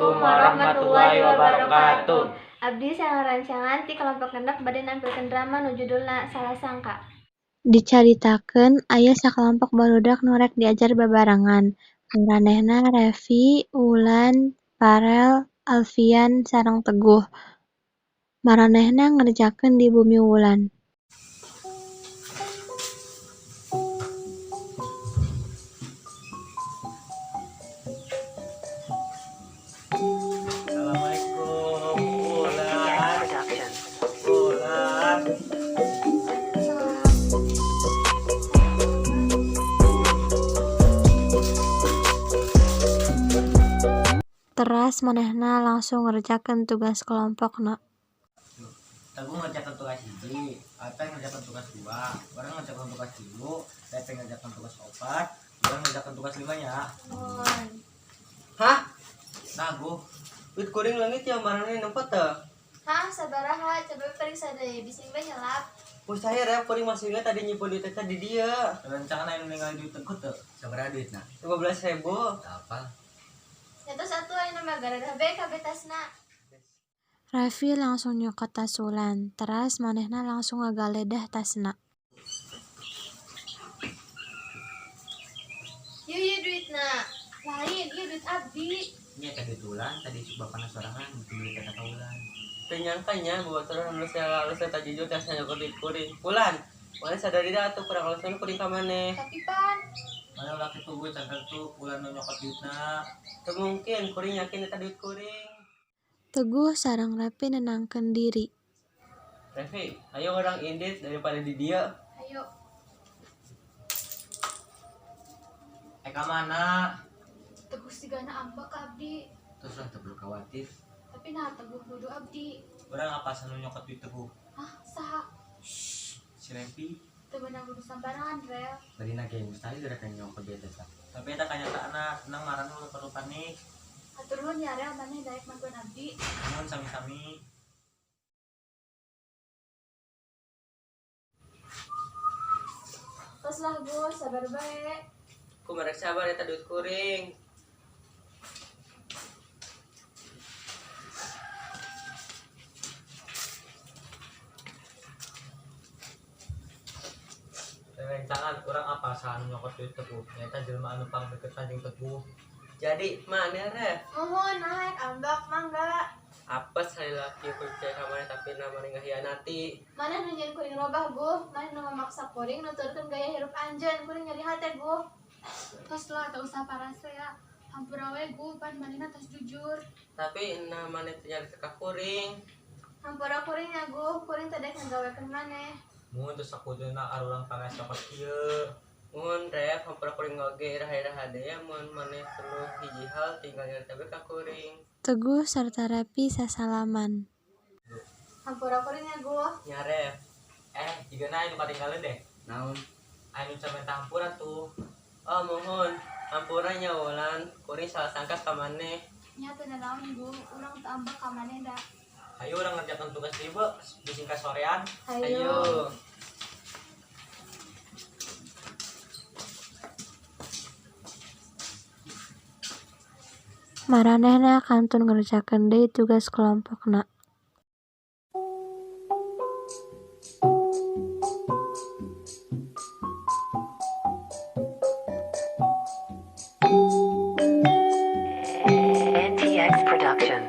Assalamualaikum warahmatullahi wabarakatuh. Abdi sareng rerencangan ti kelompok 6 bade nampilkeun drama nu judulna Salah Sangka. Dicaritakeun aya sakalompok barudak nu rek diajar babarengan. Maranehna Revi, Wulan, Farel, Alfian, sareng Teguh. Maranehna ngerjakeun di bumi Wulan. Assalamualaikum. Wulan. Wulan. Teras manehna langsung ngerjakeun tugas kelompokna. Teguh ngerjakan tugas 1, Alpen ngerjakan tugas 2, urang ngerjakan tugas 3, Revi ngerjakan tugas 4, urang ngerjakan tugas 5 ya. Hah? Nah, Guh, Duit kuring leungit ya, maraneh nempo teu? Hah, sabaraha? Coba periksa deui, bisi we nyelap. Mustahil ya, kuring masih ingat tadi nyimpen duit teh di dieu. Rencana yang ningali duit Teguh teu? Sabaraha duitna? 15.000. Apa? Nya tos atuh, ayeuna mah garadah bae kabeh tasna. Revi langsung nyokot tas Wulan, teras manehna langsung ngagaledah tasna. Yeuh, ieu duitna. Lain, ieu duit abdi. Nya tadi duit Wulan, tadi isuk bapana sorangan bikin duit eta ka Wulan. Teu nyangka nya babaturan anu alus eta jujur teh nyokot duit kuring. Wulan, maneh sadar diri atuh kurang alasan kuring ka maneh. Tapi pan, Mana ulah kitu gue, can tentu Wulan nu nyokot duitna. Teu mungkin, kuring yakin eta duit kuring. Teguh sareng Revi nenangkeun diri. Revi, ayo urang indit daripada di dieu. Ayo. Eh, ka mana? Teguh sigana ambek ka abdi. Terus lah, teu perlu khawatir. Tapi nah Teguh nuduh abdi. Urang apa nu nyokot duit Teguh? Hah, saha? Si Revi. Teu meunang nuduh sambarangan, Rel. Tadi na ge mustahil rek nyokot duit eta. Tapi eta kanyataanna, tenang, maraneh ulah perlu panik. Hatur nuhun ya, Rel, maneh daek mantuan abdi. Nuhun sami-sami. Tos lah, Gus, sabar bae. Kumaha rek sabar, eta duit kuring. Rencangan urang apa saha nu nyokot duit Teguh? Nyaeta jelema anu pangdeketan jeung Teguh. Jadi, maneh, Ref? Muhun, naha rek ambek, mangga. Apes salila kieu percaya ka maneh tapi na maneh ngahianati. Maneh nu nyieun kuring robah, Guh. Maneh nu mamaksa kuring nuturkeun gaya hirup anjeun. Kuring nyeri hate, Guh. Tos lah, teu usah parasea. Hampura we, Guh, pan manehna tos jujur. Tapi na maneh teu nyarita ka kuring. Hampura kuring nya, Guh. Kuring teu daek ngagawekeun maneh. Mun teu sakuduna arurang panas nyokot kieu. Mun Ref, hampura kuring oge, iraha-iraha deui mun maneh perlu hiji hal tinggal nyarita we ka kuring. Teguh sarta Revi sasalaman. Hampura kuring nya, Guh. Nya, Ref. Eh, jigana aya nu katinggalan deh. Naon? Aya nu can minta hampura tuh. Oh, muhun. Hampura nya, Wulan, kuring salah sangka ka maneh. Nya teu nanaon, Guh, urang teu ambek ka maneh da. Ayo urang ngerjakan tugas deui, Be. Bisi kasorean. Hayu. Ayo. Maranehna kantun ngerjakeun deui tugas kelompokna. NTX Production.